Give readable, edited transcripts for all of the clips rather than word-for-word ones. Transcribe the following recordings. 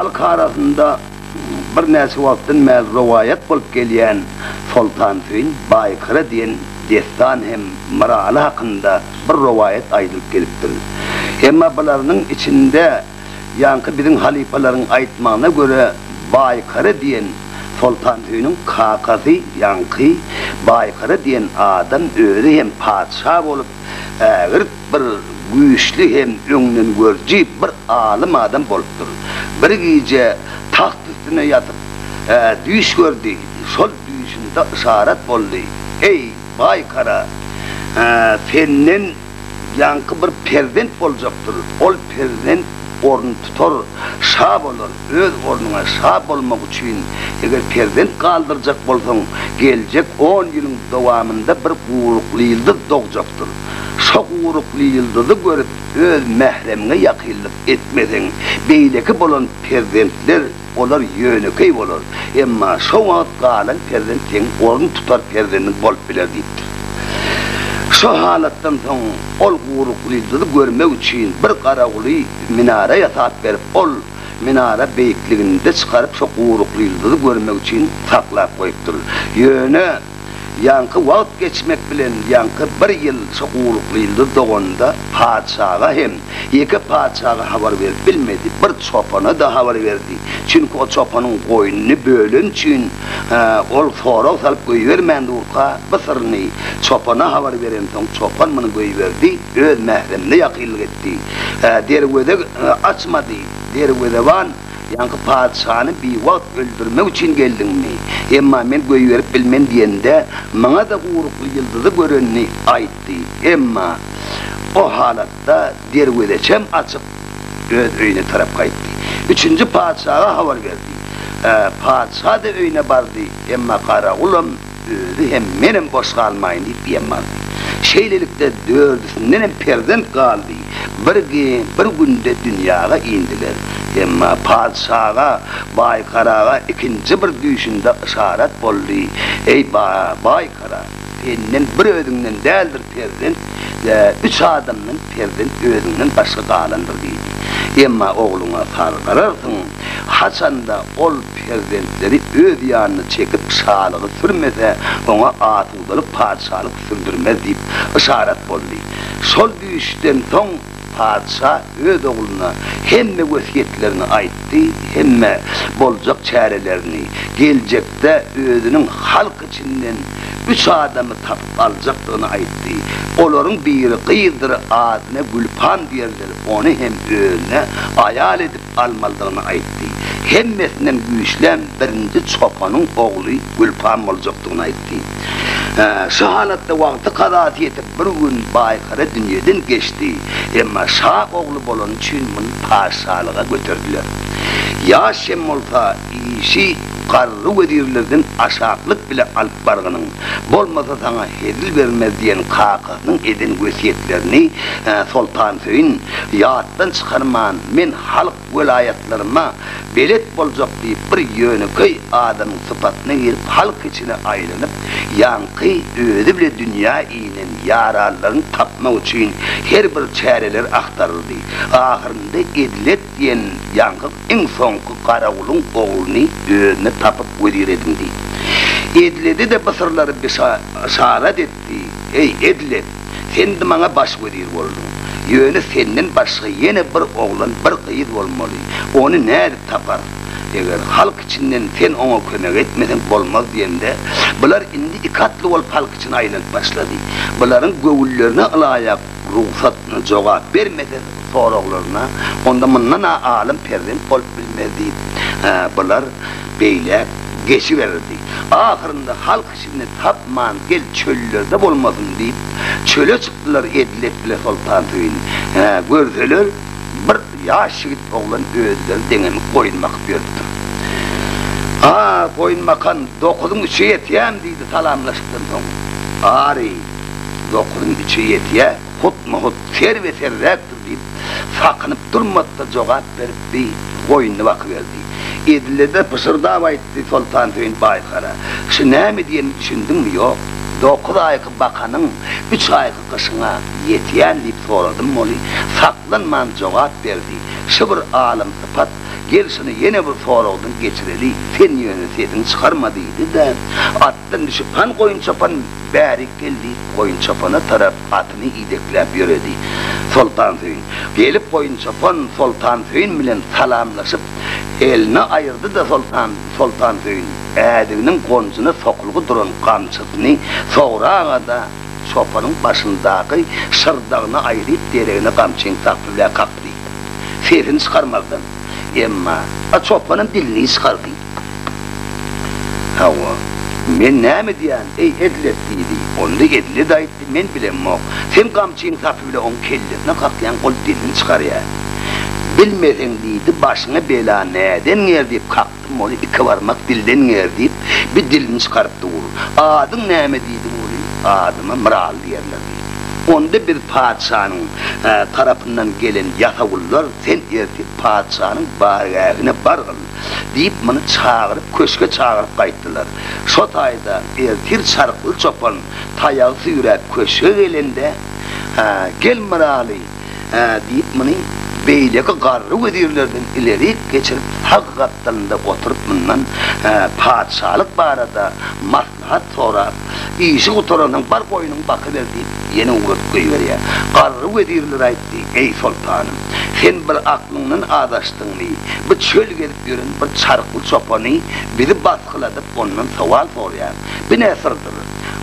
Halk arasynda birnäçe wagtdan bäri rowaýat bolup gelýän Soltansöýün Baýkara diýen dessan hem Myraly hakynda bir rowaýat aýdylyp gelipdir. Emma bularynyň içinde ýaňky biziň halypalaryň aýtmagyna görä Baýkara diýen Soltansöýüniň kakasy ýaňky Baýkara diýen adam özi hem patyşa bolup ägirt bir güýçli hem öňdengörüji bir alym adam bolupdyr. Bir gije tagt üstünde ýatyp, düýş gördi. Şol düýşünde yşarat boldy, Eý, Baýkara, senden ýaňky bir perzent boljakdyr. Ol perzent orun tutar, şa bolar. Öz ornuňa şa bolmak üçin, eger perzent galdyrjak bolsaň, geljek on ýylyň dowamynda bir gurukly ýyldyz dogjakdyr. Şo gurukly ýyldyzy görüp, öz mähremiňe ýakynlyk etmeseň, beýleki bolan perzentler, olar ýönekeý bolar. Emma şo wagt galan perzent seň orun tutar perzendiň bolup biler diýipdir. Şo halatdan soň ol gurukly ýyldyzy görmek üçin bir garaguly minara ýasap berip, ol minara beýikliginde çykaryp şo gurukly ýyldyzy görmek üçin saklap goýupdyr. Ýöne ýaňky wagt geçmek bilen ýaňky bir ýyl şo gurukly ýyldyz doganda patyşaga hem, ýeke patyşaga habar berip bilmedi, bir çopana-da habar berdi. Çünki o çopanyň goýnuny böleni üçin ol sorag salyp goýbermän durka bu syryny çopana habar berensoň çopan muny goýberdi, öz mähremine ýakynlyk etdi. Derweze açmady. Derwezeban, Ýaňky patyşany biwagt öldürmek üçin geldiňmi? Emma men goýberip bilmen diýende, maňa-da gurukly ýyldyzy görenini aýtdy. Emma o halatda derwezeçem açyp, öz öýüne tarap gaýtdy. Üçünji patyşaga habar berdi. Patyşa-da öýüne bardy, emma Garagulam Özi hem menem boş galmaýyn diýip diýen bardy. Şeýlelikde dördüsindenem perzent galdy. Bir bir günde dünýaga indiler. Emma patyşaga Baýkaraga ikinji bir düýşünde yşarat boldy, Eý, Baýkara, senden bir özüňden däldir perzent, üç adamdan perzent özüňden başga galandyr diýdi. Emma ogluňa sargararsyň, haçanda ol Perzentleri öz ýanyna çekip şalygy sürmese, oňa asudalyk patyşalyk sürdürmez diýip yşarat boldy. Şol düýşden soň patyşa öz ogluna hemme wesýetlerini aýtdy, hemme boljak çärelerini, geljekde özüniň halk içinden üç adamy tapyp aljakdygyny aýtdy. Olaryň biri gyzdyr, adyna Gülpam diýerler, ony hem özüne aýal edip almalydygyny aýtdy. Hemmesinden güýçlem birinji çopanyň ogly Gülpam boljakdygyny aýtdy. Şu halatda wagty kazasy ýetip bir gün Baýkara dünýeden geçdi. Emma şa ogly bolany üçin muny patyşalyga göterdiler. Ýaş hem bolsa işi garry wezirlerden aşaklyk bile alyp bargynyň, bolmasa saňa hezil bermez diýen kakasynyň eden wesýetlerini Soltansöýün ýatdan çykarman, men halk welaýatlaryma belet boljak diýip, bir ýönekeý adamyň sypatyna girip, halk içine aýlanyp, ýaňky özi bile dünýä inen ýaranlaryny tapmak üçin her bir çäreler agtaryldy. Ahyrynda Edilet diýen ýaňky iň soňky garawulyň ogluny özüne tapyp wezir edindi. Edilede-de bu syrlary bişarat etdi, Eý, Edilet! Sen-de maňa baş wezir bolduň. Ýöne senden başga ýene bir oglan, bir gyz bolmaly. Ony nädip taparys? Eger halk içinden sen oňa kömek etmeseň bolmaz diýende, bular indi iki atly bolup halk içine aýlanyp başlady. Bularyň göwünlerine ylaýak rugsat, jogap bermese soraglaryna, onda mundan-a alym perzent bolup bilmez diýip, bular beýläk geçiberdi. Ahyrynda halk Içinde tapman gel çöllerde bolmasyn diýip, çöle çykdylar Edilek bile Soltansöýün. Hä, görseler, bir ýaş ýigit oglan özleri deňemik goýun bakyp ýörüpdir. A, goýun bakan, dokuzyň üçi ýetýämi? diýdi salamlaşykdan soň. Ary, dokuzyň üçi ýetýä, hutma-hut, serbe-serräkdir diýip, sakynyp durmady-da jogap berip, bi goýnuny bakyberdi. Edile-de pyşyrdap aýtdy Soltansöýün Baýkara, Şu näme diýenini düşündiňmi, ýok? Dokuz aýky bakanyň üç aýky gyşyňa ýetýän diýip soradym ony, saklanman jogap berdi. Şu bir alym sypat. Gel şuny ýene bir soragdan geçireli, sen ýöne sesiňi çykarma diýdi-de, atdan düşüp, Hany goýun çopan, bärik gel diýip, goýun çopana tarap atyny idekläp ýöredi. Soltansöýün. Gelip goýun çopan Soltansöýün bilen salamlaşyp, elini aýyrdy-da Soltan Soltansöýün ädiginiň gonjuna sokulgy duran gamçysyny sograga-da, Çopanyň başyndaky şyrdagyny aýryp deregine gamçyny sapy bilen kakdy. Sesini çykarmazdan. Emma, a çopanam dilini çykardy. Hawa, men näme diýýän, eý, Edlet, diýdi. Onda Edlet aýtdy, men bilemok. Sen gamçyň sapy bile oň kellesine kakýaň, ol dilini çykarýar. Bilmeseň, diýdi, başyňa bela näden ger diýip kakdy. Ony iki barmak dilden ger diýip, bir dilini çykaryp dur. Adyň näme diýdim ony, adyma Myraly diýerler diýdi. Onda biz patyşanyň tarapyndan gelen ýasawullar, sen ertir patyşanyň bargähine bargyl, diýip, muny çagyryp, köşge çagyryp gaýtdylar. Şo taýda ertir çarykly çopan taýagy süýräp köşge gelende, Gel Myraly, Hä, diýip, muny beýleki garry wezirlerden ilerik geçirip, sag gapdalynda oturyp mundan patyşalyk barada maslahat sorap, işi gutaransoň bar goýnuňy bakyber diýip, ýene ugradyp goýberýär. Garry wezirler aýtdy, Eý, soltanym, sen bir aklyňdan azaşdyňmy? Bu çöl gezip ýören bir çarykly çopany bizi basgyladyp, ondan sowal soraýaň. Bu ne syrdyr?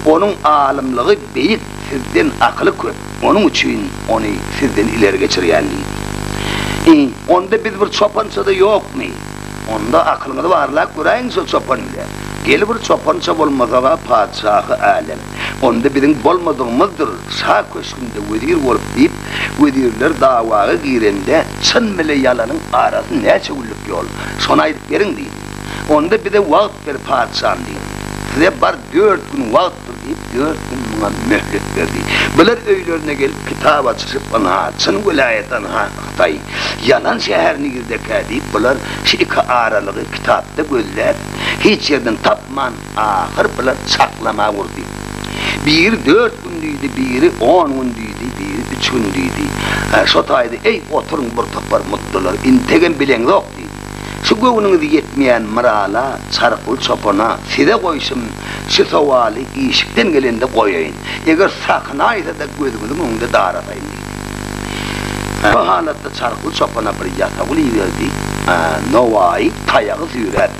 Onuň alymlygy beýik, sizden akyly köp. Onuň üçin ony sizden ileri geçirýän diýdi. I, Onda biz bir çopança-da ýokmy? Onda akylyňyzy barlap göräýiň şol çopan bile. Gel bir çopança bolmasaga patyşahy älem. Onda biziň bolmadygymyzdyr, şa köşgünde wezir bolup diýip, wezirler dawaga girende çyn bile ýalanyň arasy näçe günlük ýol? Şony aýdyp beriň diýdi. Onda bize wagt ber patyşam diýdi. Size bar dört gün wagt dur diýip, dört gün muňa möhlet berdi. Bular öýlerine gelip, kitap açyşyp, Ynha, çyn welaýat, ynha, Hytaý. Ýalan şäher nirdekä diýip, bular şu iki aralygy kitapda gözläp, hiç ýerden tapman, ahyr bular çaklama urdy. Biri dört gün diýdi, biri on gün diýdi, biri üç gün diýdi. Şo taýda, Eý, oturyň bir topar muddalar, integem bileňzok diýdi. Şu göwnüňiz ýetmeýän Myrala, Çarykly çopana, size goýşum şu sowaly işikden gelende goýaýyn. Eger sakynaýsa-da gözüňiziň öňünde darasaýyn diýdi. Bu halatda Çarykly çopana bir ýasawul iberdi. Nowaýy taýagy süýräp,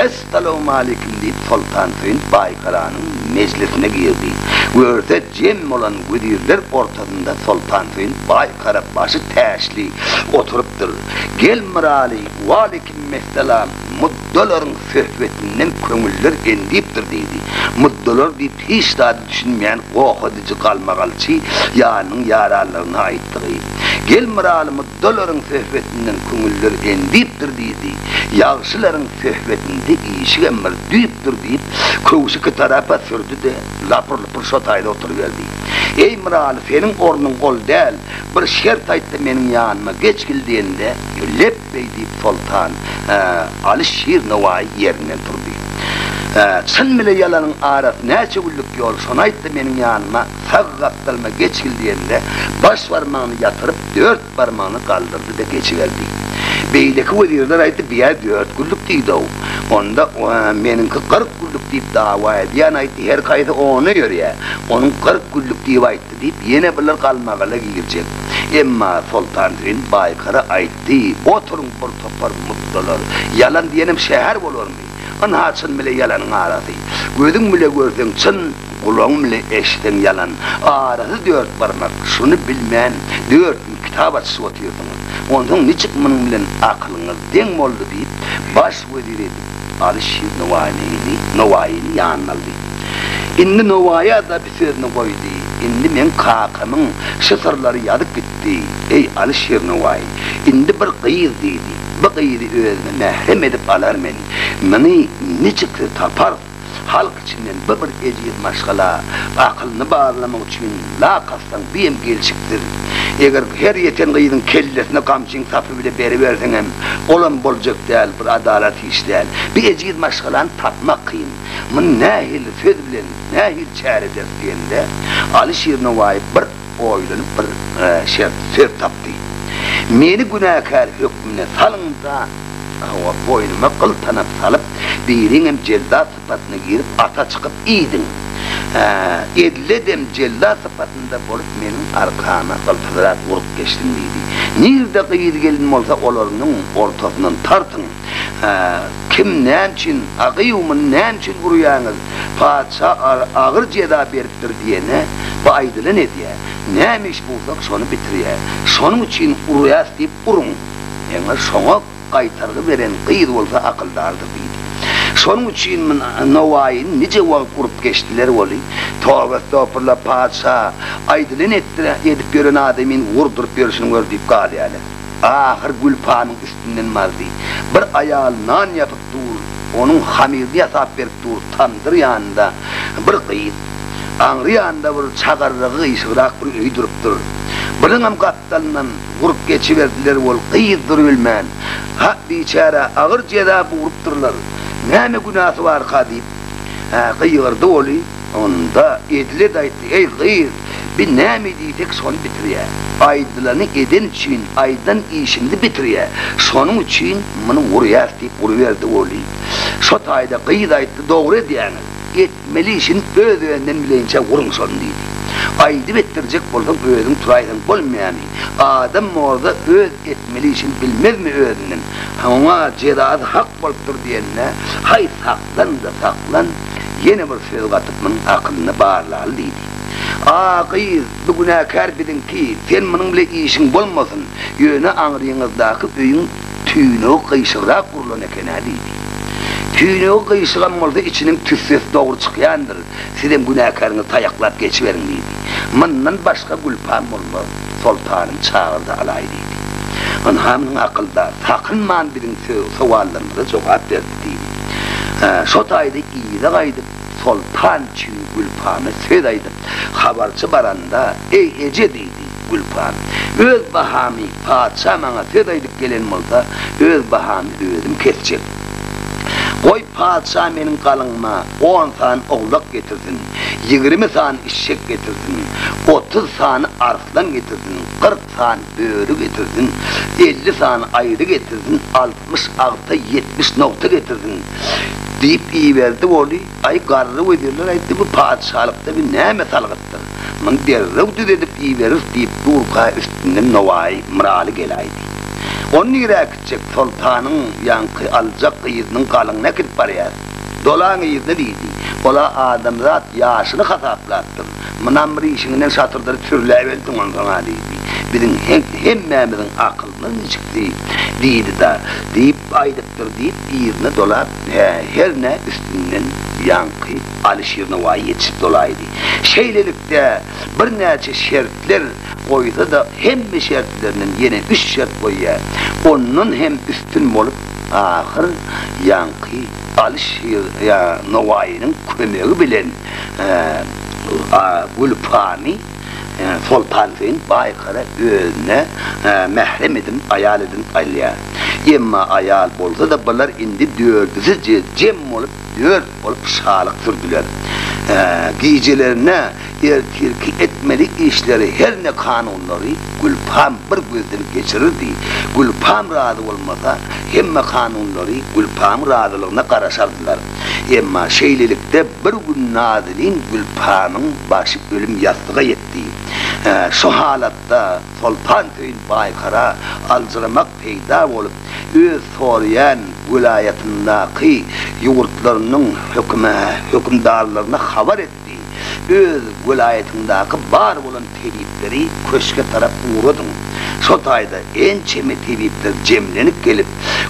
Essalawmaleýkim diýip Soltansöýün Baýkaranyň mejlisine girdi. Görse jem bolan wezirler ortasynda Soltansöýün Baýkara başy täçli oturypdyr. Gel Myraly, waleýkimmessalam, muddalaryň söhbetinden köňüller endipdir diýdi. Muddalar diýip hiç zady düşünmeýän goh ediji galmagalçy ýanynyň ýaranlaryna aýtdygy. Gel Myraly, muddalaryň söhbetinden köňüller endipdir diýdi. Ýagşylaryň söhbetinde işigem bir düýpdür diýip, köwşi iki tarapa sürdi-de, lapyr-lupur şo taýda oturyberdi. Eý Myraly, seniň ornuň ol däl. Bir şert aýtdy meniň ýanyma geçgil diýende, lepbeý diýip soltan Aly Şir Nowaýy ýerinden turdy. Çyn bile ýalanyň arasy näçe günlük ýol, şony aýtdy meniň ýanyma sag gapdalyma geçgil diýende, baş barmagyny ýatyryp, dört barmagyny galdyrdy-da geçiberdi. Beýleki wezirler aýtdy, Biýä dört günlük diýdi-ow. Onda meniňki 40 günlük diýip dawa edýän aýtdy, her haýsy ona ýörýä. Onuň 40 günlük diýip aýtdy. Diýip, ýene bular galmagala girjek. Emma Soltansöýün Baýkara aýtdy, Oturyň bir topar muddalar. Ýalan diýenem şäher bolarmy? Ynha çyn bile ýalanyň arasy. Gözüň bile görseň çyn, gulagyň bile eşitseň ýalan. Arasy dört barmak. Şuny bilmän, dört gün kitap açyşyp otyrsyňyz. Onsoň niçik munuň bilen akylyňyz deň boldy diýip, baş wezir edip, Aly Şir Nowaýyny, Nowaýyny ýanyna aldy. Indi Nowaýa-da Sözüni goýdy. Indi meň kakamyň şu syrlary ýazyp gitdi. Eý, Aly Şirnowaý, indi bir gyz diýdi. Bu gyzy özüme mährem edip alar men. Muny niçiksi taparys? Halk içinden bu bir ejiz maşgala akylyny barlamak üçin lak atsaň bu hem gelşiksiz. Eger her ýeten gyzyň kellesine gamçyň sapy bile beriberseňem, olam boljak däl, bir adalat iş däl. Bu ejiz maşgalany tapmak kyn. Muny nähili söz bilen Nähili çäre ederis diýende, Aly Şir Nowaýy bir oýlanyp bir şert söz tapdy. Meni günäkär hökmünde salyň-da, Hawa, boýnuma gyl tanap salyp, biriňem jellat sypatyna girip, ata çykyp iýdiň. Hä, Edledem jellat sypatynda bolup, meniň arkama gyltyzrak urup geçsin diýdi. Nirde gyz-gelin bolsa, olarynyň ortasyndan tartyň. Hä, kim näme üçin, a gyýw muny näme üçin urýaňyz, patyşa agyr jeza beripdir diýene, bu aýdylan edýä. Näme iş bulsak, şony bitirýä. Şonuň üçin urýas diýip uruň. Ýaňy şoňa gaýtargy beren gyz bolsa akyldardyr diýdi. Şonuň üçin Nowaýyny nije wagt urup geçdiler weli, toba estagfurla patyşa aýdylan etdire edip ýören adamyny urduryp ýörşüni gör diýip galýarlar. Ahyr Gülpamyň üstünden bardy. Bir aýal nan ýapyp dur, onuň hamyryny ýasap berip dur, tamdyr ýanynda bir gyz, aňry ýanynda bir çagarragy gyşygrak bir öý durupdyr. Biriňem gapdalyndan Urup geçiberdiler ol gyz durubilmän, Ha, biçärä agyr jeza burupdyrlar, näme günäsi barka diýip, gygyrdy oly. Onda Edilet aýtdy, Eý, gyz, bi näme diýsek şony bitirýä. Aýdylany eden üçin aýdan işimizi bitirýä. Şonuň üçin muny urýas diýip uruberdi oly. Şo taýda gyz aýtdy, Dogry edýäňiz. Etmeli işini öz-özünden bileýinçä guruň şony diýdi. Aýdyp etdirjek bolsaň özüň turaýsaň bolmaýamy? Adam morda öz etmeli işini bilmezmi özünden? Oňa jezasy hak bolupdyr diýende, haý saklan-da saklan, ýene bir söz gatyp munuň akylyny barlaly diýdi. A gyz, bu günäkär biziňki, sen munuň bile işiň bolmasyn, ýöne aňryňyzdaky öýüň Tüýnügi gyşygrak gurlan eken-ä diýdi. Tüýnügi gyşygam bolsa içiniň tüssesi dogry çykýandyr, sizem günäkäriňizi taýaklap geçiberiň diýdi. Mundan başga gülpam bolmaz, soltanym çagyrdy alaý diýdi. Ynha munuň akyldar, sakynman biziň sowallarymyza jogap berdi diýdi. Şo taýda yza gaýdyp, soltan üçin Gülpama söz aýdyp, habarçy baranda, Eý, eje diýdi. Gülpan. Öz bahamy, patyşa maňa söz aýdyp gelen bolsa, öz bahamy özüm kesjek. Goý, patyşa meniň galyňyma on sany owlak getirsin, 20 sany işşek getirsin, 30 sany arslan getirsin, 40 sany böri getirsin, 50 sany aýry getirsin, 60 agta, 70 nogta getirsin, diýip iberdi boly. Aý, garry wezirler aýtdy, bu patyşalykda bir näme salgytdyr? Muny derrew düzedip iberis diýip durka üstünden Nowaýy Myraly geläýdi. Ony nirä äkitjek, soltanyň ýaňky aljak gyzynyň galyňyny äkidip barýas. Dolaň yzyna diýdi. Ol-a adamzat ýaşyny hasaplapdyr. Munam bir işiňden şatyrdyryp sürläberdiň onsoň-a diýdi. Biziň hemmämiziň akylymyz niçiksi diýdi-da, diýip aýdypdyr diýip yzyna dolap, hernä üstünden ýaňky Alyşir Nowaýy ýetişip dolaýdy. Şeýlelikde, birnäçe şertler goýsa-da, hemme şertlerinden ýene üç şert goýýar. Ondan hem üstün bolup, ahyr ýaňky Alyşir Nowaýynyň kömegi bilen Gülpany Soltansöýün Baýkara özüne mährem edinip, aýal edinip alýar. Emma aýal bolsa-da, bular indi dördüsi jem bolup, dört bolup şalyk sürdüler. Gijelerine ertirki etmeli işleri, her ne kanunlary Gülpam bir gözden geçirirdi. Gülpam razy bolmasa, hemme kanunlary Gülpamyň razylygyna garaşardylar. Emma şeýlelikde bir gün nazenin Gülpamyň başy ölüm ýassyga ýetdi. Şu halatda Soltansöýün Baýkara aljyramak peýda bolup, öz soraýan welaýatyndaky ýurtlarynyň hökümdarlaryna habar etdi, Öz welaýatyňdaky bar bolan tebipleri köşge tarap ugradyň. Şo taýda ençeme tebipler jemlenip gelip,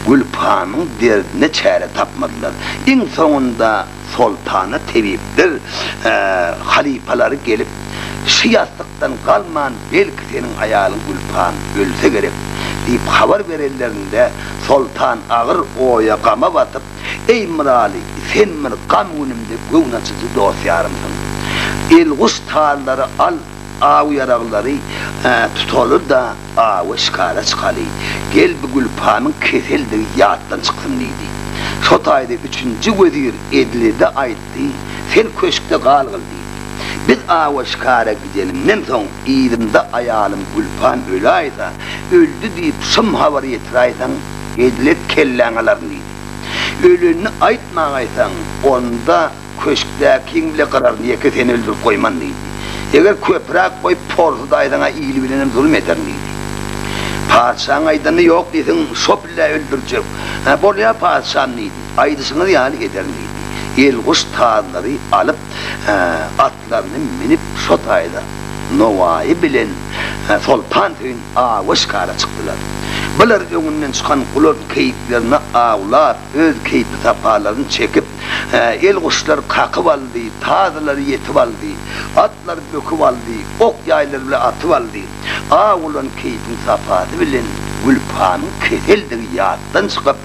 Gülpamyň derdine çäre tapmadylar. Iň soňunda soltana tebipler halypalary gelip, Şu ýassykdan galman, belki seniň aýalyň Gülpam ölse gerek diýip habar berenlerinde, soltan agyr oýa, gama batyp, Eý, Myraly, sen bir gam günümde göwün açyjy dost-ýarymsyň. Elguş tallary al, aw-ýaraglary tutaly-da, awa şikara çykaly. Gel, bu Gülpamyň keseldigi ýatdan çyksyn diýdi. Şo taýda üçünji wezir Edilede aýtdy, Sen köşkde galgyl diýdi. Biz awa şikara gidenimden soň, yzymda aýalym Gülpam öläýse, öldi diýip şum habary ýetiräýseň. Edilet kelläňi alaryn diýdi. Ölenini aýtmagaýsaň, onda köşkdäkiň bile gyraryn, ýeke seni öldürip goýman diýdi. Eger köpräk goýup porsudaýsaň-a ili bilenem zulum ederin diýdi. Patyşaň aýdanyny ýok diýseň, şo pille öldürjek. Hä, bolýar patyşam diýdi. Aýdyşyňyz ýaly ederin diýdi. Elguş tazlary alyp, atlaryny münüp şo taýda Nowaýy bilen Soltan Söýün awa şikara çykdylar. Bular öňünden çykan gulan keýiklerini awlap, öz keýpi-sapalaryny çekip, elguşlar kakyp aldy, tazylary ýetip aldy, atlar böküp aldy, ok-ýaýlary bile atyp aldy. Aw gulan keýpiň sapasy bilen Gülpanyň keseldigi ýatdan çykyp,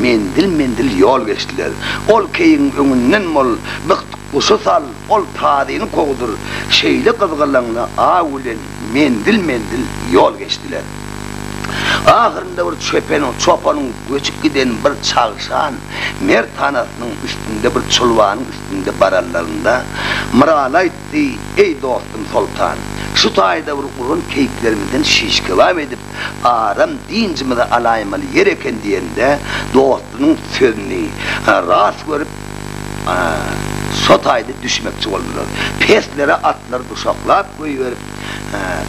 menzil-menzil ýol geçdiler. Ol keýigiň öňünden bol, byk guşy sal, ol tazyny kowdur. Şeýle gyzgalaňly aw bilen menzil-menzil ýol geçdiler. Ahyrynda bir çöpen çopanyň göçüp giden bir çagşan merthanasynyň üstünde bir çulbanyň üstünde baranlarynda Myraly aýtdy, Eý, dostum soltan, şu taýda bir uran keýiklerimizden şiş kebap edip, aram dynjymyzy alaýmaly ýer eken diýende, dostunyň sözüni ras görüp, şo taýda düşmekçi boldular. Peslere atlary duşaklap goýberip,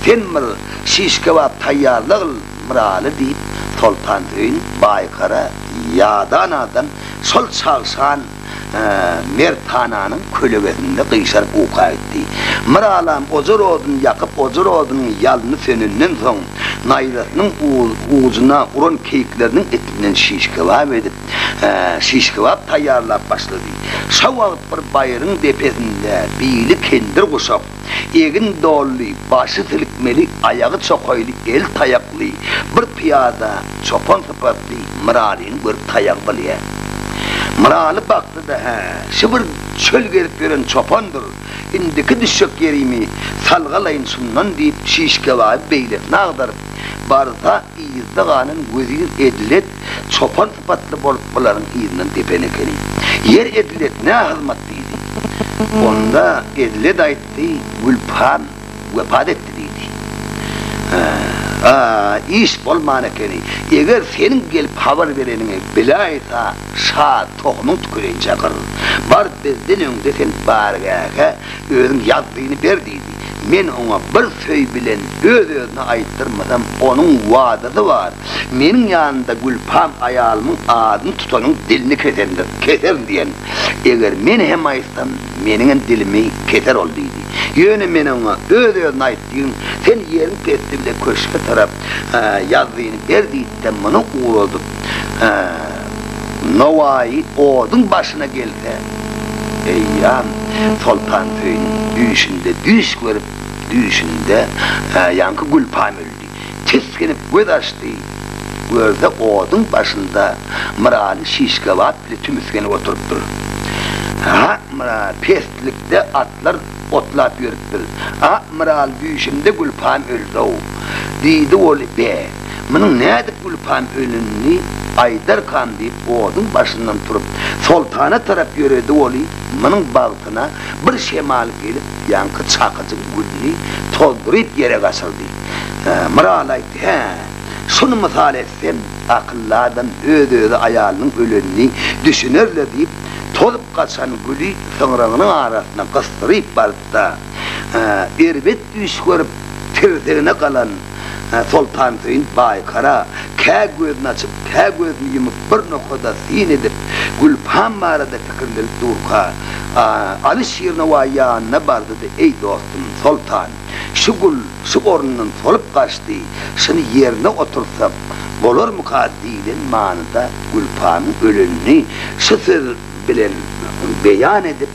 Sen bir şiş kebap taýýarlagyl, Myraly diýip, Soltansöýün Baýkara ýadan adam şol çagşan merthananyň kölegesinde gyşaryp uka gitdi. Myralam ojar oduny ýakyp, ojar odunyň ýalny sönenden soň, naýzasynyň ujuna uran keýikleriniň etinden şiş kebap edip, şiş kebap taýýarlap başlady. Şo wagt bir baýryň depesinde bili kendir guşak, Egin dolly, başy silkmeli, aýagy çokaýly, eli taýakly bir pyýada çopan sypatly Myralyny görüp taýagy bylýar. Myraly bakdy-da, Hä, şi bir çöl gezip ýören çopandyr, indiki düşjek ýerimi salgalaýyn şundan diýip, şiş-kebaby beýlesine agdaryp, barsa, yzda galan wezir Edilet çopan sypatly bolup bularyň yzyndan depen ekeni. Ýer Edilet nä hyzmat diýdi. Onda Edilet aýtdy, Gülpam wepat etdi diýdi. Hä, iş bolman ekeni. Eger seniň gelip habar bereniňi biläýsa, şa tohumyň tüküreýinçä gyr. Bar bizden öňde sen bargähe özüň ýazdyny ber diýdi. Men oňa bir söý bilen öz-özüne aýtdyrmasam, onuň wadasy bar. Meniň ýanymda Gülpam aýalymyň adyny tutanyň dilini kesendir, keserin diýen. Eger men hem aýtsam, meniňem dilimi keser ol diýdi. Ýöne men oňa öz-özüne aýt diýgin, sen ýeriň pesdi bile köşge tarap ýazdyny ber diýdi-de, muny ugradyp, Nowaýy oduň başyna gelse, eýýäm Soltansöýün düýşünde düýş görüp, düýşünde ýaňky Gülpam öldi. Tisginip göz açdy, görse oduň başynda Myraly şiş-kebap bile tümüsgenip oturypdyr. Ha, Myraly, peslikde atlar otlap ýörüpdir. A, Myraly, düýşümde Gülpam öldi-ow, diýdi ol, Be, munuň nädip Gülpam ölenini aýdarkam diýip, oduň başyndan turup, Soltana tarap ýöredi weli, munuň bagtyna bir şemal gelip, ýaňky çakyjyň gülüni tozduryp ýere gaçyrdy. Myraly aýtdy, Hä, şuny mysal etsem, akylly adam öz-özi aýalynyň ölenini düşüner-le diýip, tozup gaçan güli syňragynyň arasyna gysdyryp baryp-da, erbet düýş görüp, tirsegine galan Soltansöýün Baýkara kä gözüni açyp, kä gözüni ýumup bir nokada syn edip, Gülpam barada pikirlenip durka, Aly Şirnowaý ýanyna bardy-da, Eý, dostum, Soltan! Şu gül şu ornundan solup gaçdy, şuny ýerine oturtsak bolarmyka diýlen manyda Gülpamyň ölenini şu söz bilen beýan edip,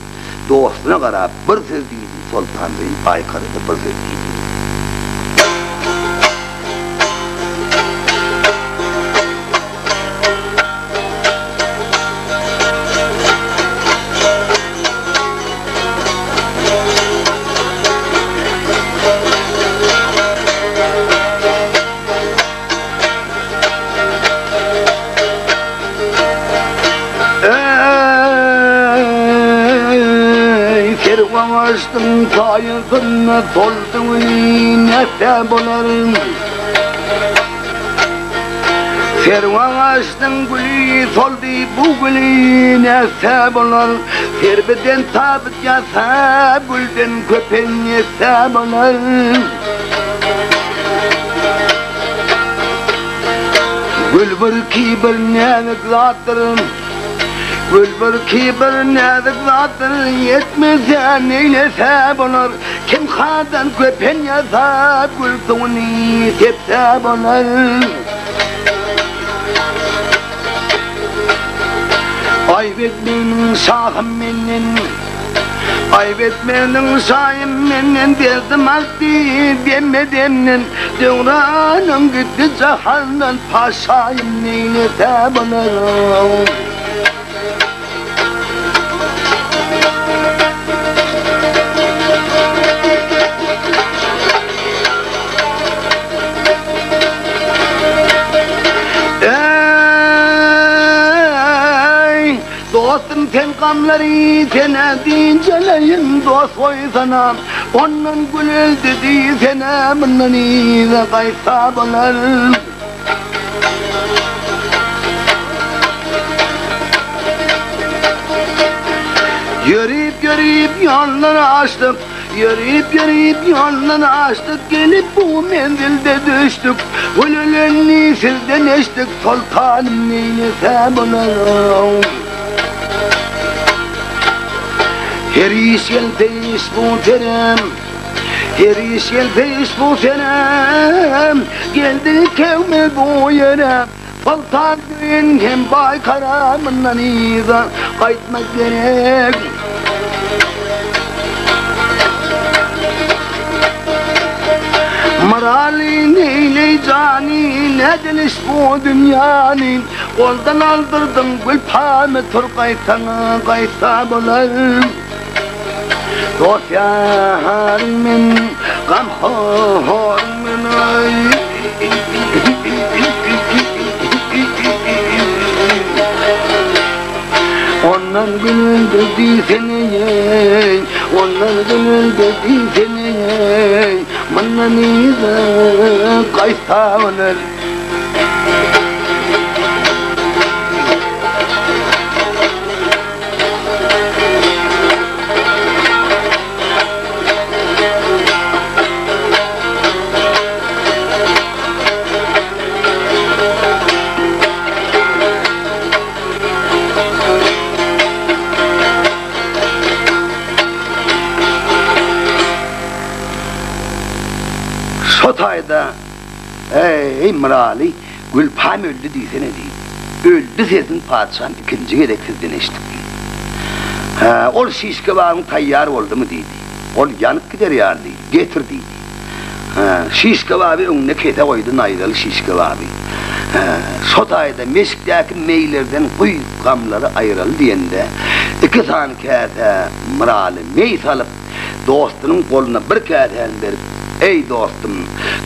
dostuna garap bir söz diýdi, Soltanzeýin Baýkara-da bir söz diýdi. Eý, kerwen saýasynda soldy güni nätse bolar? Serwi agaçnyň güli soldy, bu güli nätse bolar? Serwiden tabyt ýasa, gülden köpen ýetse bolar. Gül bir kibir näzik zatdyr, Gül bir kibir näzik zatdyr, Ýetmese neýlese bolar? Kim hadan köpen ýasa, Gül suwuny sepse bolar. Aýp etmeginiň şahym menden, Aýp etmeginiň şaýym menden, Derdim artdy demme-demden, Döwranym gitdi jahandan, Paşaýym neýlese bolar. Eý, dostum sen gamlary sene diňjeleýin dost goýsana, Ondan gül öldi diýsene, mundan yza gaýtsa bolar. Ýörip-ýörip ýollar aşdyk, Ýörip-ýörip ýollar aşdyk, Gelip bu menzilde düşdük, Gül ölenni sizden eşdik, Soltanym neýlese bolar. Her iş gelse iş bu terem, Her iş gelse iş bu senem, Geldi kewme bu ýere, Soltan Söýün hem Baýkara mundan yza gaýtmak gerek. Myraly neýleý jany, nädeliş bu dünýäni, Goldan aldyrdyň gülpamy, tur gaýtsaňa gaýtsa bolar. Dost ýaryň men, gamhoryň men aý. Ondan güldi diýsene eý, ondan güldi diýsene eý, mundan yza gaýtsa bolar. Şo taýda, Eý, Myraly, Gülpam öldi diýsene diýdi. Öldi sesini patyşam ikinji gezek sizden eşitdik diýdi. Hä, ol şiş kebabyň taýýar boldumy diýdi. Ol ýanyp gider ýaly diýdi. Getir diýdi. Hä, şiş kebaby öňünde kese goýdy, naýzaly şiş kebaby. Hä, şo taýda meşikdäki meýlerden guý, gamlary aýyraly diýende, iki sany käsä Myraly meý salyp, dostunyň goluna bir käsäni berip, Eý, dostum,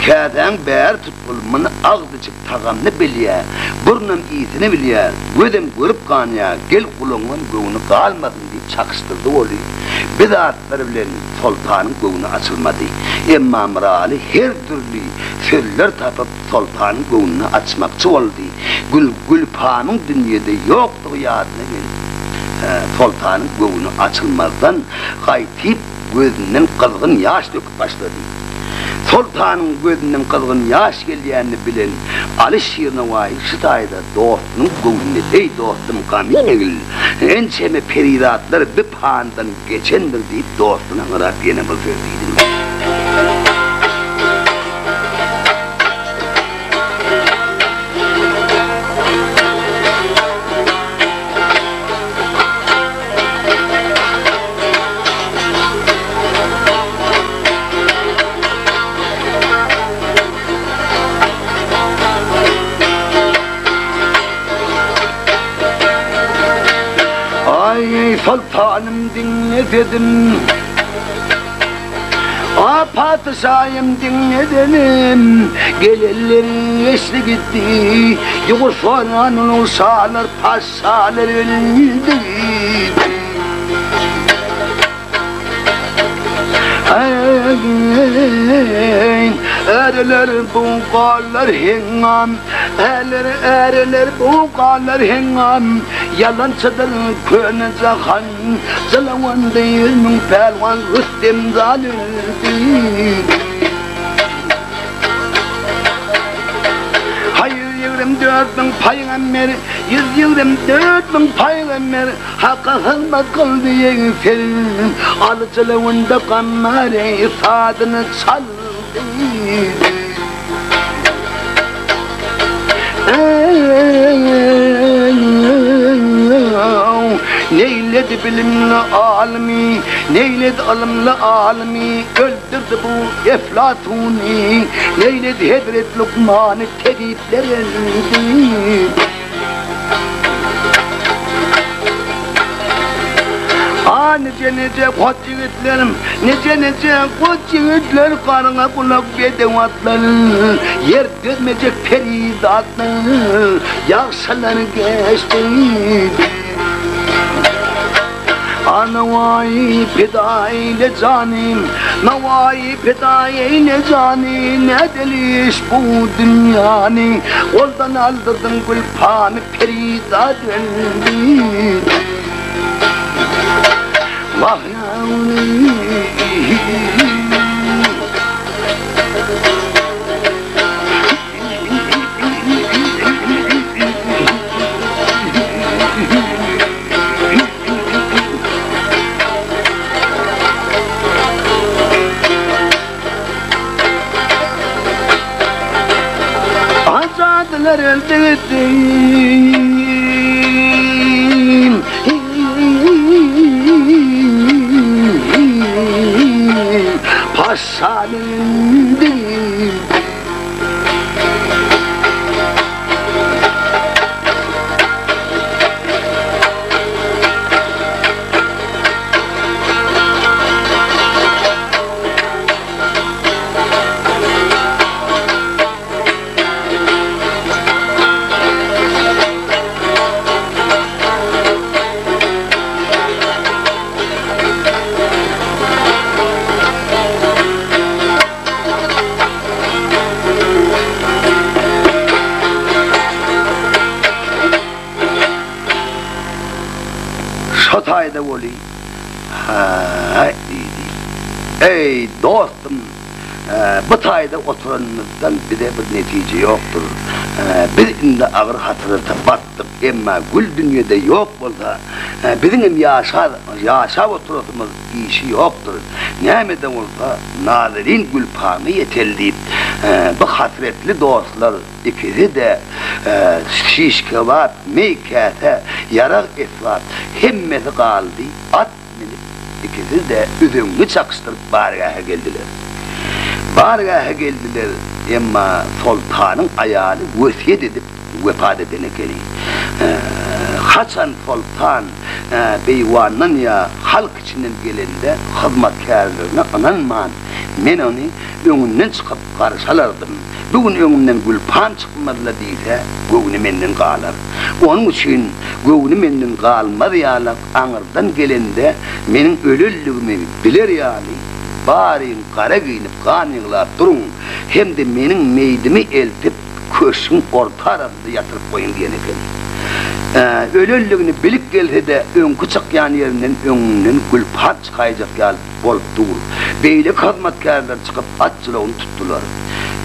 käsäň bäri tutgul, muny agzy Tagamyny bilýär, burnam ysyny bilýär, gözem görüp ganýar, gel gulagyňam göwni galmasyn diýip çakyşdyrdy weli, bi zatlar bilen Soltanyň göwni açylmady. Emma Myraly her dürli sözler tapyp Soltanyň göwnüni açmakçy boldy. Gül Gülpamyň dünýede ýokdugy ýadyna gelip, Soltanyň göwni açylmazdan gaýtyp gözünden gyzgyn ýaş döküp başlady. Soltanyň gözünden gyzgyn ýaş gelýänini bilen Aly Şirnowaýy şu taýda dostunyň göwnüne Eý, dostum, gam iýmegil, ençeme perizatlar bi pandan geçendir diýip dostuna garap ýene bir söz diýdi. Aý, soltanym diňlesedim, A patyşaýym diňlesedim, Gelenler geçdi gitdi, Ýugur soran şalar, paşalar öldi gitdi. Äreler bu galar heňňam, Äler, äreler bu galar heňňam, Ýalançydyr köne jahan, Jylawandy 100000 pälwan Rüstem jan öldi. Haý, 124 mün pygamber, 124 mün pygamber, Haka hyzmat kyldy ýeňsel, Aly jylawynda gammary sazyny çaldy. Neýledi bilimli alymy, Neýledi ylymly alymy, Öldürdi bu Eflatuny, Neýledi hezret Lukmany, Tebipler öldi. A nije-nije goç ýigitlerim, Nije-nije goç ýigitler, Garyňa gulak bedew atlar, Ýer dözmejek perizatlar, Ýagşylar geçdi. A Nowaýy pida eýle jany, Nowaýy pida eýle jany, Nädeli iş bu dünýäni, Goldan aldyrdyň gülpany, Perizat öldi. Wah ýa-eý. Azadylar öldi gitdi. Paşanın Şo taýda weli, Hä-äý diýdi. Eý, dostum, bu taýda oturanymyzdan bize bir netije ýokdur. Biz indi agyr hasrata batdyk, emma gül dünýede ýok bolsa, biziňem ýaşap oturasymyz işi ýokdur. Näme-de bolsa, Nazenin Gülpama ýeteli diýip, bu hasretli dostlar ikisi-de şiş-kebap, meý-käse, ýarag-esbap, hemmesi galdy, at münüp, ikisi-de üzeňňi çakyşdyryp bargähe geldiler. Bargähe geldiler, emma soltanyň aýaly wesýet edip wepat eden ekeni. Haçan soltan beýwandan ýa halk içinden gelende hyzmatkärlerine ynanman, men ony öňünden çykyp garşy alardym. Bu gün öňümden Gülpan çykmaz-la diýse, göwni menden galar. Onuň üçin göwni menden galmaz ýalak aňyrdan gelende meniň ölenligimi biler ýaly, baryň gara geýnip gan ýyglap duruň hem-de meniň meýdimi eltip köşgüň orta arasynda ýatyryp goýuň diýen eken. Ölenligini bilip gelse-de öňki çykýan ýerinden öňünden Gülpar çykaýjak ýaly bolup dur. Beýleki hyzmatkärler çykyp at jylawyny tutdular.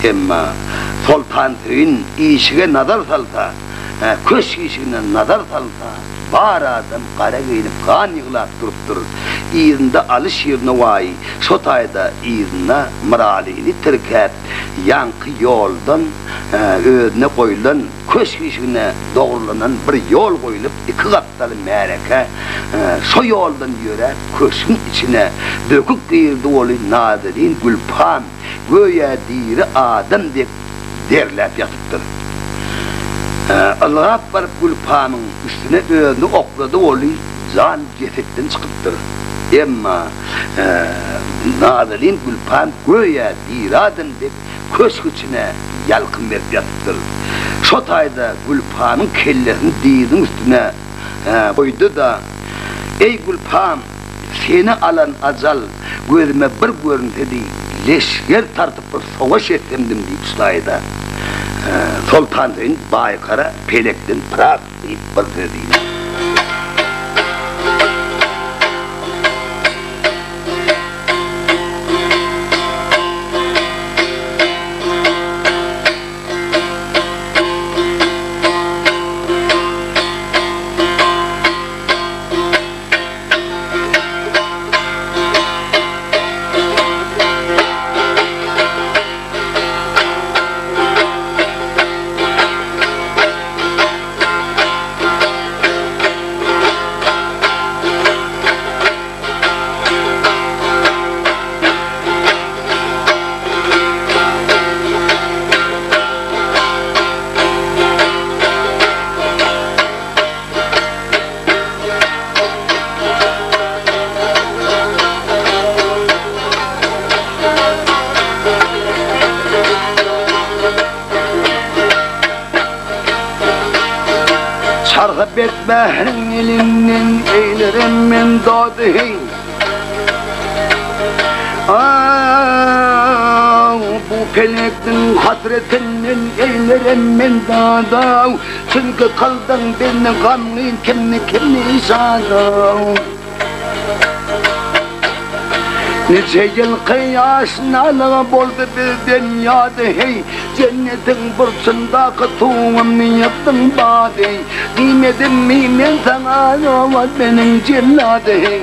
Emma Soltansöýün işige nazar salsa, köşk işigine nazar salsa, bar adam gara geýnip gan ýyglap durupdyr. Yzynda Alyşir Nowaýy şo taýda yzyna Myralyny tirkäp, ýaňky ýoldan özüne goýlan köşk işigine dogrulanan bir ýol goýlup, iki gapdaly märeke şo ýoldan ýöräp, köşgüň içine böküp girdi weli Nazenin Gülpam göýä diri adam dek derläp ýatypdyr. Ylgap baryp Gülpamyň üstüne özüni oklady weli jan jesetden çykypdyr. Emma Nazenin Gülpam göýä diri adam dek köşk içine ýalkym berip ýatypdyr. Şo taýda Gülpamyň kellesini dyzynyň üstüne goýdy-da, Eý, Gülpam, seni alan ajal! gözüme bir görünsedi, leşger tartyp bir sowaş etsemdim diýip ştaýda Soltansöýün Baýkara pelekden pyrak diýip bir söz diýdi. Çarhy betbähriň elinden eýlerem men dady heý. Aw, bu pelekniň hasretinden eýlerem men dadaw. Çünki kyldyň bizni gamgyn kimni kimni şadaw. Niçe ýylky ýaşnalygy boldy bizden ýady heý, Jennetiň burçundaky tugumy ýykdyň bady, Diýmedimmi men saňa ýogat meniň jellady heý.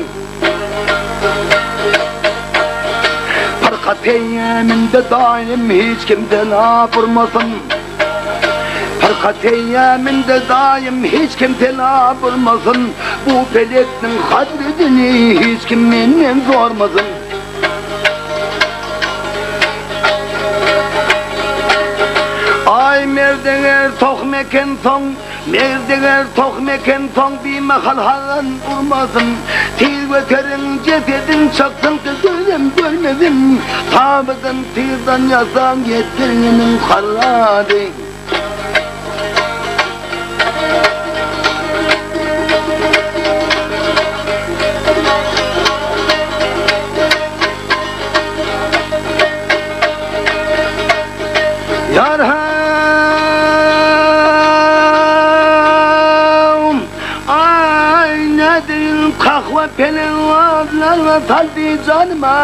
Pyrkat eýýäminde daýym hiç kimden ap urmasyn. Pyrkat eýýäminde daýym hiç kim sela burmasyn, Bu pelekniň hadredini hiç kim menden sormasyn. Aý merd eger tohum ekensoň, Merd eger tohum ekensoň bimahal hazan urmasyn. Tiz göteriň jesedin çyksyn ki gözem görmesin, Tabydyn tizden ýasaň ýetdirginiň harrady. Ýar-haw! Aý, nädeýin, kahwa peleň adlaryňa saldy janyma.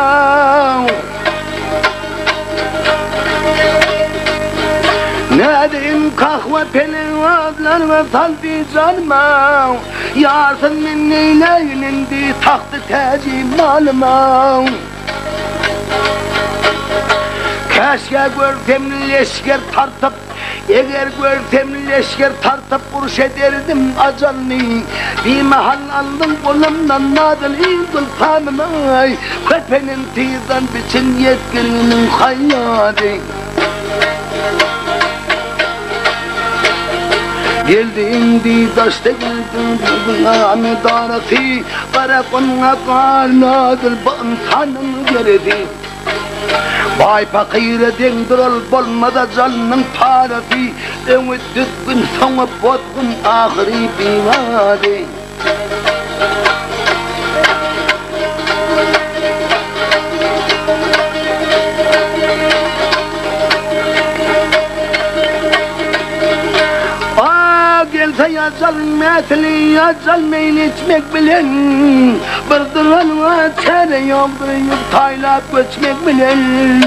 Nädeýin kahwa peleň adlaryňa saldy janyma, Ýarsyn men neýläýin indi tagty-täji malyma. Käşgä görsem leşger tartyp, Eger görsem leşger tartyp uruş ederdim ajalny. Bimahal aldyň golumdan nadyl gülpanymy, Köpenin tyzdan biçin ýetgininiň haýýady. Geldi indi daşda geldi bu darasy, Gara gumga galmadyl bu ynsanyň geresi. Baý pakyra deň dural bolmaz-a janynyň parasy, Öňi düzgün, soňy bozgun, ahyry bimary. A gelse ýajalyň mätili, ýajal meýil içmek bilen, Bir duranyňa çäre ýokdur ýük taýlap göçmek bilen.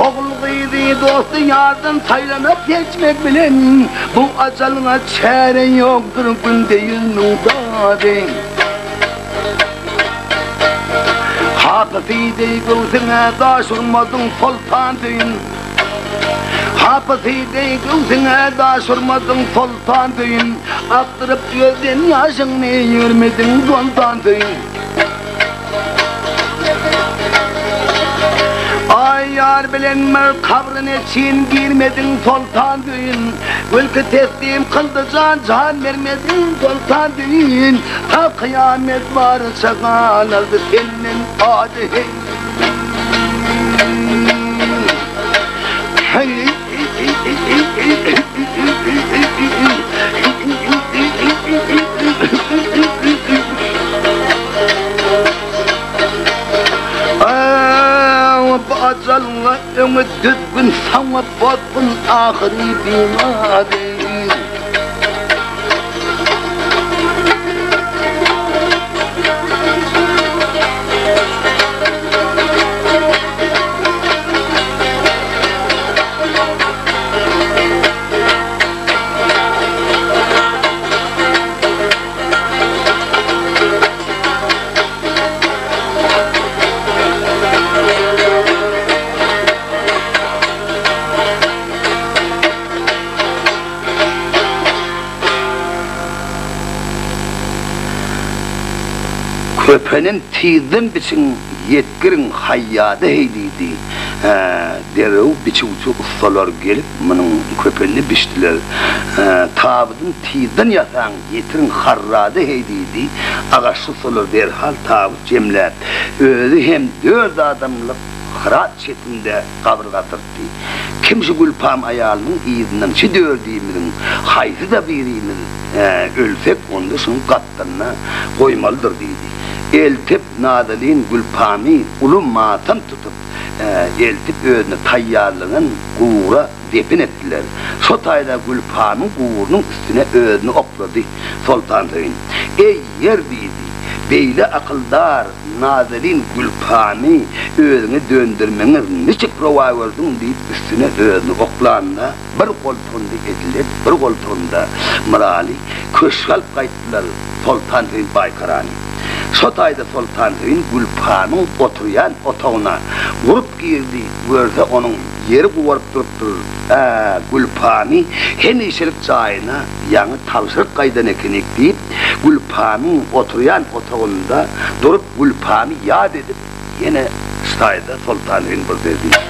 Ogul-gyzy, dosty-ýardan saýlanyp seçmek bilen, Bu ajalyňa çäre ýokdur günde ýüzmüň dady. Hapysy deý göwsüňe daş urmadyň soltan söýün. Hapysy deý göwsüňe daş urmadyň soltan söýün. Akdyryp gözden ýaşyňny ýörmediň soltan söýün. Aý ýar bilen bir kabryna çyn girmediň soltan söýün. Gülki teslim kyldy jan jan bermediň soltan söýün. Ta kyýamet barça galardy senden ady heý. ahyry bimary. Köpenin tizden biçiň ýetgiriň haýýada heý diýdi. Hä, derrew biçüwçi ussalar gelip munuň köpenini biçdiler. Hä, tabydyny tizden ýasaň ýetiriň harrada heý diýdi. Agaçly ussalar derhal tabyt jemläp, özi hem dört adamlyk hyrat çetinde gabyr gazdyrtdy. Kim şu gülpam aýalynyň yzyndan şi dördimiziň haýsy-da birimiz ölsek, onda şunuň gapdalyna goýmalydyr diýdi. Eltip Nazelin Gülpamy uly matam tutup, eltip özüne taýýarlanan gubura depin etdiler. Şo taýda Gülpamyň guburynyň üstüne özüni oklady. Soltansöýün, Eý, ýer diýdi, beýle akyldar Nazelin Gülpamy özüňe döndermegiňe niçik rowa gördüň diýip üstüne özüni oklanda, bir goltugynda Edilet, bir goltugynda Myraly köşge alyp gaýtdylar Soltansöýün Baýkarany. Şo taýda Soltansöýün Gülpamyň oturýan otagyna gurup girdi, görse onuň ýeri gubaryp durupdyr. Ä, Gülpamy hemişelik jaýyna ýaňy tabşyryp gaýdan ekenik diýip, Gülpamyň oturýan otagynda durup Gülpamy ýat edip, ýene ştaýda Soltansöýün bir söz diýdi.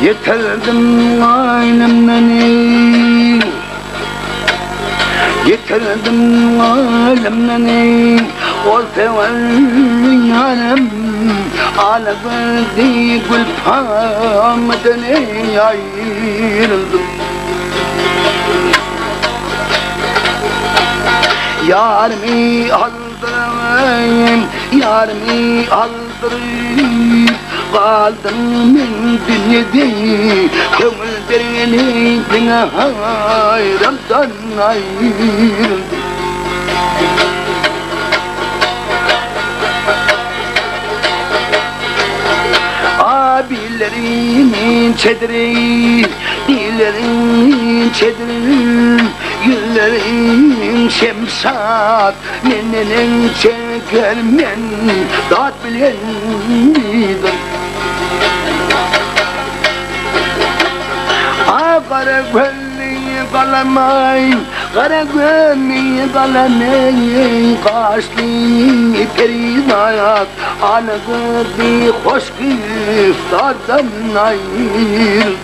Ýitirdim gaýnymdan eý, Ýitirdim gaýnymdan eý, Ol söwer ýarym Alagözli gülpamdan eý aýryldym. Ýarymy aldyryp, ýarymy aldyryp, Galdym men dünýede, Köňül bergeni diňe haýramdan aýryldym. A billeriň çediri, dilleriň çediri, Ýüzleriň şemşat, men neneň çeker men, Dat bilen diýdim. A gara gözli galamaý, gara gözli galamaý, Gaşly perizat, ala gözli hoş güftardan aýryldym.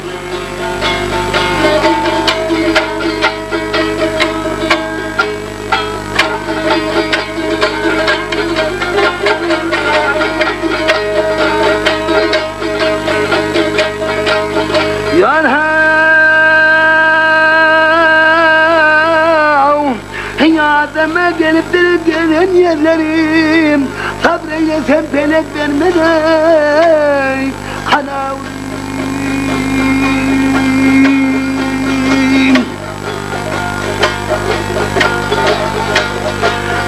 Ýar-haw, ýadyma gelipdir gezen ýerlerim, Sabr eýlesem pelek bermez-eý, Hanawrym.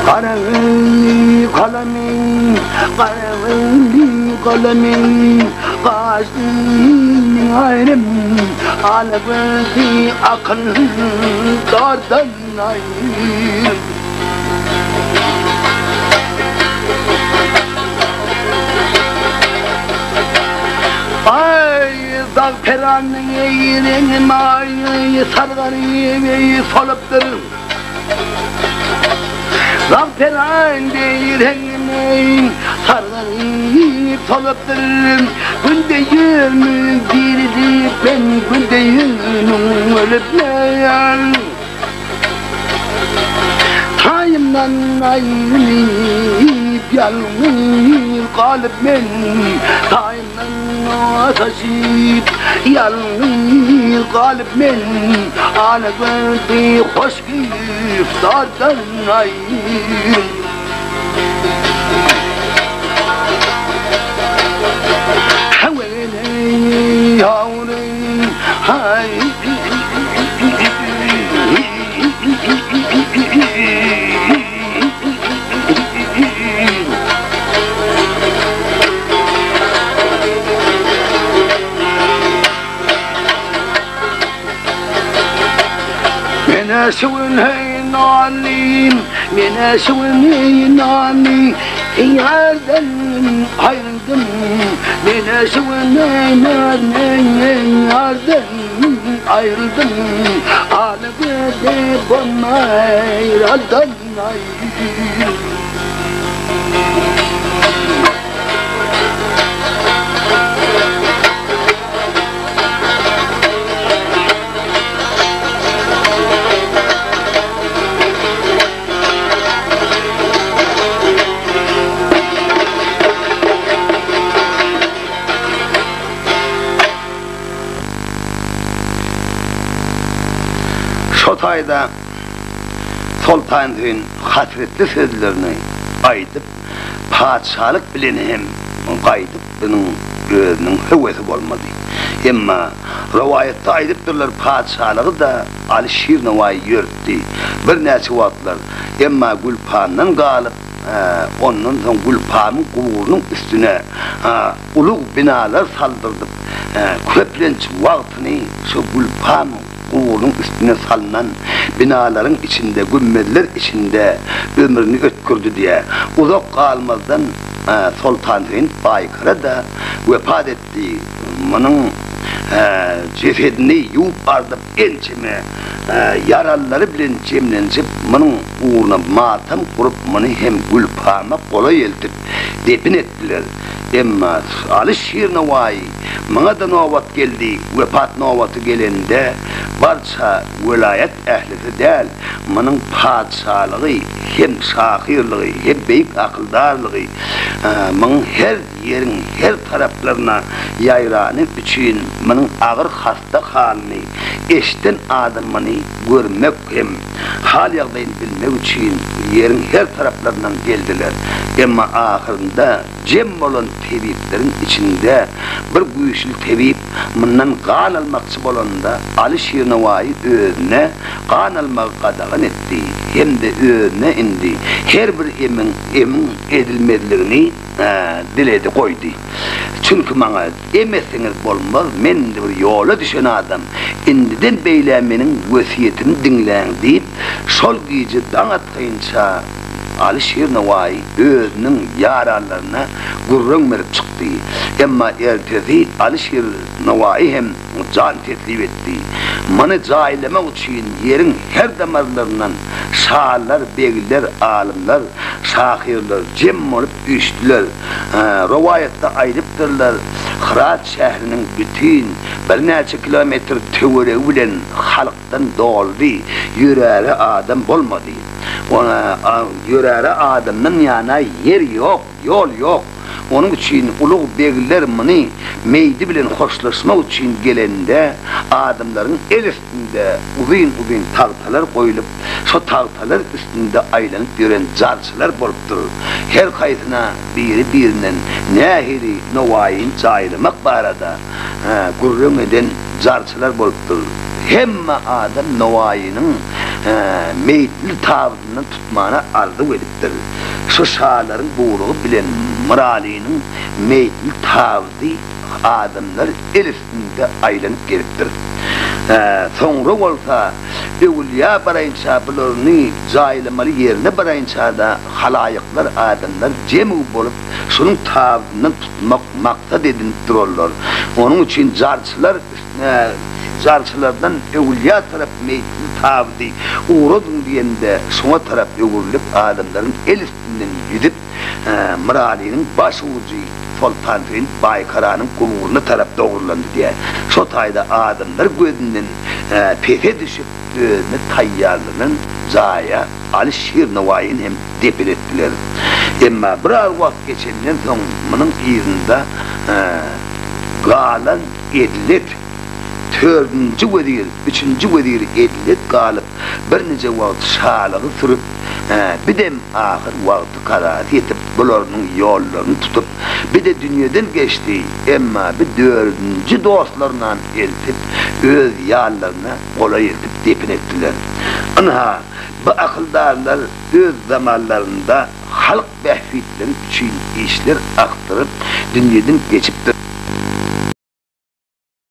Gara gözli galamyň, gara gözli galamyň. Gaşdan aýrym, Ala gözli akyldardan aýrym. Aý, zagperanyň eýreňi maý, sargaryp solupdyr. Zagperan eýreňi sargaryp solupdyr. Günde ýüzümi dirilip men, günde ýüzümiň ölüp men. Taýymdan aýrylyp ýalňyz galyp men, Taýymdan azaşyp ýalňyz galyp men, Ala gözli hoş güftardan aýrylyp. Haweýleý, hawleý, haý. Menä şu gün heý nalym, menä şu gün heý nalym, Ýardan aýryldym, menä şu gün heý nalym, ýardan aýryldym, Ala göze bolmaýradan aýryldym. Şo taýda Soltansöýün hasretli sözlerini aýdyp, patyşalyk bilen hem gaýdyp bunuň özüniň höwesi bolmady. Emma rowaýatda aýdypdyrlar patyşalygy-da Aly Şir Nowaýy ýörtdi birnäçe wagtlar, emma Gülpandan galyp, ondan soň Gülpamyň guburynyň üstüne ulug binalar saldyrdyp, köplenç wagtyny şo Gülpam guburynyň üstüne salnan binalaryň içinde, gümmezler içinde ömrüni ötgürdi diýýär. Uzak galmazdan Soltansöýün Baýkara-da wepat etdi. Munuň jesedini ýuwup-ardyp, ençeme ýaralylary bilen jemlenişip, munuň ugruna matam gurup, muny hem Gülpama golaý eltip, depin etdiler. Emma Aly Şir Nowaýy muňa-da nobat geldi, wepat nobaty gelende, barça welaýat ählisi däl, munuň patyşalygy hem şahyrlygy, hem beýik akyldarlygy, munuň her ýeriň her taraplaryna ýaýrany üçin munuň agyr hasta halyny eşden adam muny görmek hem hal-ýagdaýyny bilmek üçin ýeriň her taraplaryndan geldiler. Emma ahyrynda jem bolan tebipleriň içinde bir güýçli tebip mundan gan almakçy bolanda Aly Şirnowaýy özüne gan almagy gadagan etdi hem-de özüne indi her bir emiň emiň edilmezligini diledi goýdy. Çünki maňa em etseňiz bolmaz, men indi bir ýola düşen adam, indiden beýlä meniň wesýetimi diňläň diýip, şol gije daň atgynça Aly Şir Nowaýy özüniň ýaranlaryna gürrüň berip çykdy. Emma ertesi Aly Şir Nowaýy hem jan teklip etdi. Muny jaýlamak üçin ýeriň her damarlaryndan şalar, begler, alymlar, şahyrlar jem bolup üýşdüler. Rowaýatda aýdypdyrlar, Hyrat şähriniň bütin birnäçe kilometr töweregi bilen halkdan doldy, ýöräre adam bolmady. Ýöräre adamdan ýana ýer ýok. Ýol ýok. Onuň üçin ulug begler muny meýdi bilen hoşlaşmak üçin gelende, adamlaryň el üstünde uzyn-uzyn tagtalar goýlup, şo tagtalar üstünde aýlanyp ýören jarçylar bolupdyr. Her haýsyna biri-birinden nähili Nowaýyny jaýlamak barada gürrüň eden jarçylar bolupdyr. Hemme adam Nowaýynyň meýitli tabydyndan tutmana arzuw edipdir. Şu şalaryň buýrugy bilen Myralynyň meýitli tabydy. adamlar el üstünde aýlanyp gelipdir. Soňra bolsa öwülýä baraýynça bularyny jaýlamaly ýerine baraýynça-da halaýyklar adamlar jemg bolup şunuň tabyndan tutmak maksat edinip durarlar. Onuň üçin jarçylar üstüne jarçylardan öwülýä tarap meýitli tabydy ugradyň diýende şoňa tarap öwrülip adamlaryň el üstünden ýüzüp Myralynyň baş ujy Soltansöýün Baýkaranyň guburyna tarap dogrulandy diýýär. Şo taýda adamlar gözünden pese düşüp, özüne taýýarlanan jaýa Aly Şir Nowaýyny hem depin etdiler. Emma biraz wagt geçenden soň munuň yzynda galan Edlet, dördünji wezir, üçünji wezir Edlet galyp, birnije wagt şalygy sürüp, bir dem ahyr wagty kazasy ýetip, bularynyň ýollaryny tutup, bir-de dünýeden geçdi, emma bir dördünji dostlarynam eltip, öz ýanlaryna golaý eltip depin etdiler. Ynha, bu akyldarlar öz zamanlarynda halk bähbitleri üçin işler akdyryp, dünýeden geçipdirler.